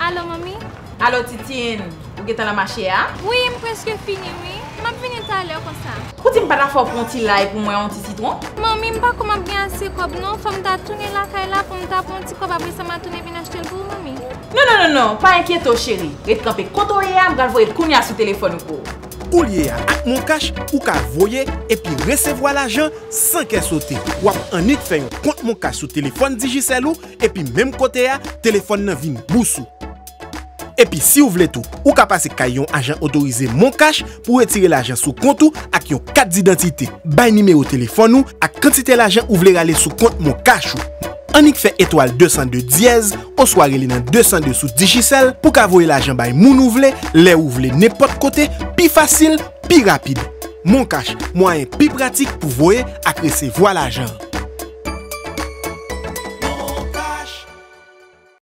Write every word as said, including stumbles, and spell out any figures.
Alo, manmi? Alo, Titine, ou gentan nan mache a? Wi, m prèske fini, wi. M ap vini talè konsa. Ou di m pa ta fè w pran yon ti lay pou mwen, yon ti sitwon? Manmi, m pa kwè m ap gen ase kòb, non. Fò m ta tounen lakay la pou m ta pran yon ti kòb, apre sa, m a tounen vin achte l pou ou, manmi. Non, non, non, non, pa enkyete w, cheri. Ret kanpe kote w ye a, m pral voye l kounye a sou telefòn ou pou ou. Koulye a, ak MonCash, ou ka voye epi resevwa lajan san kè sote. W ap annik fè yon kont MonCash sou telefòn Digicel ou, epi menm kote a, telefòn nan vin bous ou. Epi si w vle tou, ou ka pase kay yon ajan otorize MonCash pou w retire lajan sou kont ou ak yon kat didantite. Bay nimewo telefòn ou ak kantite lajan ou vle rale sou kont MonCash ou. Annik fè etwal de san de dyèz oswa rele nan de san de sou Digicel pou w ka voye lajan bay moun ou vle, lè ou vle, nenpòt kote, pi fasil, pi rapid. MonCash, mwayen pi pratik pou voye ak resevwa lajan.